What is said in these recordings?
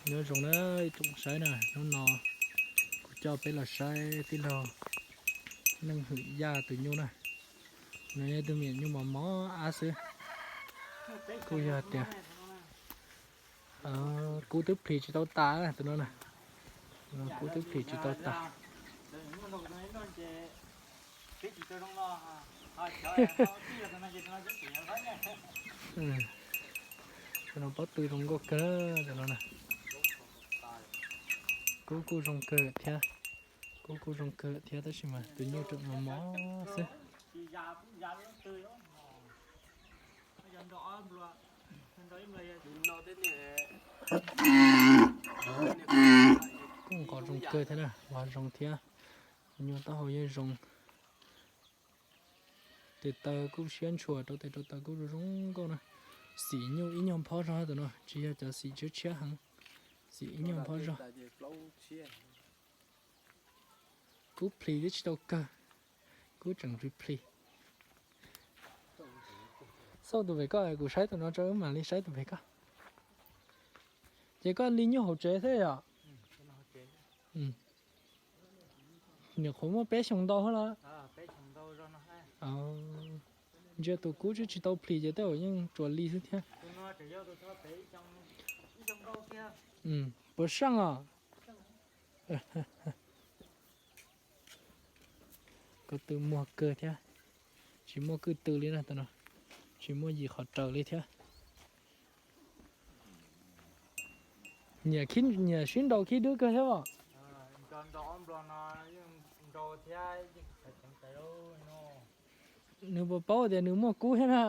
Nyob zoo na ib tsoom saib na, hnub no kuv coj peb los saib tij laug Neej Hwm Yaj tus nyuj na. No yog tus me nyuam nyuj mos mos ab xwb. Kuj yog tias kub twb plhis tsis tau tas tus no na. Kub twb plhis tsis tau tas. Tus no pob tw zoo nkauj kawg tus no na. Kub kuj zoo kawg thiab. Kub kuj zoo kawg thiab tab sis mas tus nyuj tseem mos mos xwb. Kuj nqos zoo kawg thiab na, vov zoo thiab. Nyuj taub hau yeej zoo. Tes taw kuj siab ntshua, rau tes rau taw kuj zoo zoo nkauj na. Xim nyuj ib nyuag phob zog tus no, tsis yog cov xim tshiab tshiab heev. Xim ib nyuag phob zog. Kub plhis twb tsis tau kawg, kub tseem plhis plhis. Xauj tus pem koj, kuv saib tus no tso wb mam li saib tus pem koj. Ces koj li nyuj hauv tsev xwb yom? Nyuam qhuav muaj peb xyoos ntau hab los? Ntsia tus kub twb tsis tau plhis ces tej zaum yeej tsuas li xwb thiab. Puas seej os? Ko tw muag kawg thiab. Tsis muaj kwj tw li na, tsis muaj yim qhov raws li thiab. Nyiam sib nraus khib dub kawg thiab os. Nws puas paub tias nws muaj kub thiab na?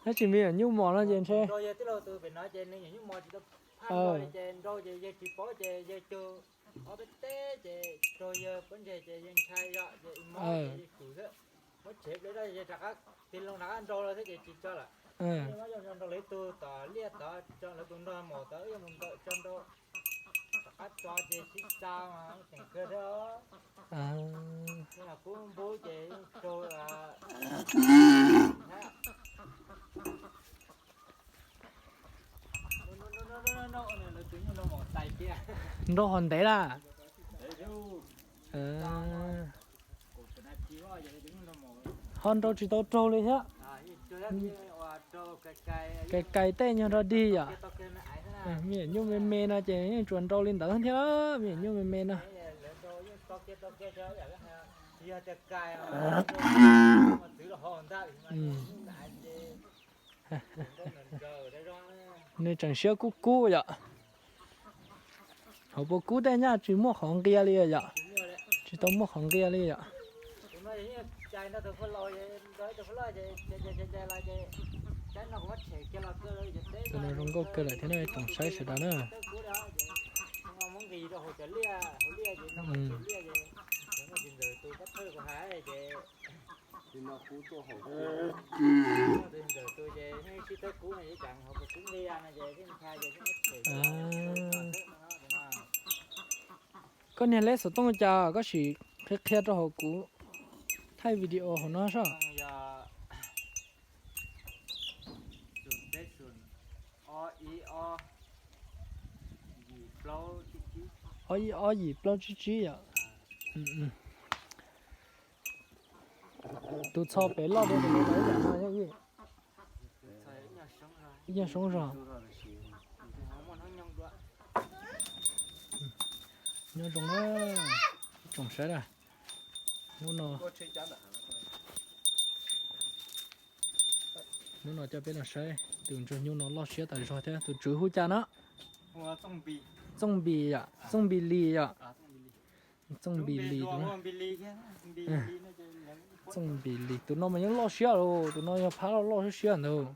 Tab sis me nyuam nyuj mos no ces ntshe Nrau hov ntev lawm. Ho nrau tsis tau raug li thiab. Kais kais tej nyuag rog dig yom. Me nyuam nyuj me me no ces yeej tsuas nrau li ntawd thiab, me nyuam nyuj me me no. Nws tseem siab kub kub yom. Hauv paus kub tej nyaj tsis muaj qhov nqia li yom. Tsis tau muaj qhov nqia li yom. Tus no zoo nkauj kawg lawm thiab na, tsoom saib sawv daws na. Koj niag leb xov tooj cas koj sim qhia qhia rau hauv kuv thaij video hauv no saib. Ob ib ob yim plaub tsib tsib yom. Tus txho pem loj dua tus no yam no yog ib yam soob zog. Nyob zoo na, tsoom saib na, hnub no, hnub no coj peb los saib tus ntsuag nyuj no loj siab tas zog thiab, tus tswv hu cas no? Txooj Npis yom, Txooj Npis Lis yom. Txooj Npis Lis, Txooj Npis Lis tus no mas yeej loj siab los, tus no yog phab loj loj siab siab ntag.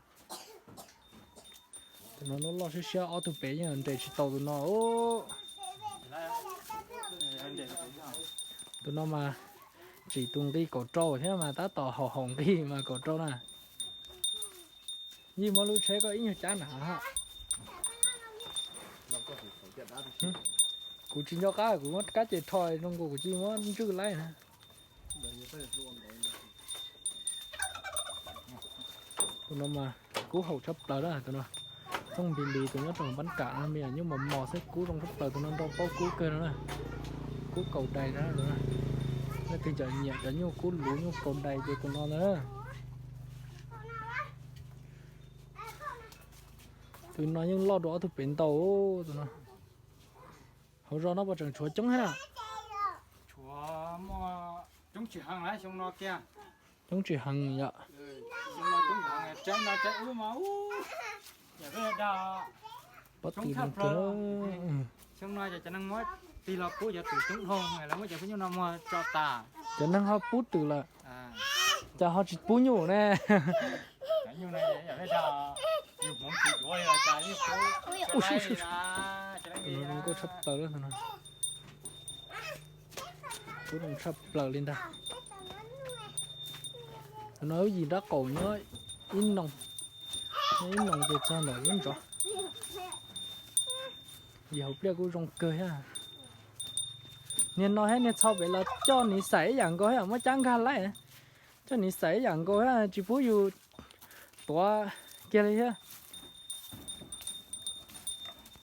Tus no loj loj siab siab, ob tug pem yeej nres tsis tau tus no. Tus no mas tsim tus nqi kaum rau thiab mas tab tom haum haum nqi mas kaum rau na. Yij muab lub tsheb koj ib nyuag cab nram hav. Kuv tsis nco qab, kuv muab kab ces rho zoo nkaus kuv cia li muab ntswj laib na. Tus no mas kub haum tshaj plaws na tus no. Thooj Npis Lis tus nyob rau Npab Kam no me nyuam nyuj mos mos xwb, kub zoo tshaj plaws tus no, nrau paub kub kawg no na. Kub kaus dais na. Leej twg cov nyiam cov nyuj kub luv nyuj kaus dais ces tus no ntag. Tus no yeej loj dua ob tug pem ntau tus no. Hauv zos no puas tseem tshuav coob thiab na? Coob tsis heev yom. Pob tw, cov neeg muab tig los pub cov twm coob dhau, lawv muab cov peb nyuj no muag tso tas. Cov neeg ho pub twm lawm, cas ho tsis pub nyuj ne? Tus no zoo nkauj tshaj plaws li tus no. Kub zoo tshaj plaws li ntag. Tus no lub yim nraub qaum nyob ib noo, nyob ib noo ces txog ntawm lub ntsov. Yim hauv pliaj kuj zoo kawg thiab. Niag no thiab niag txho pem los coj niv xais ib yam nkaus thiab, muab cab nkag laij, coj niv xais ib yam nkaus thiab, tsis pub yus tuav kiag li thiab.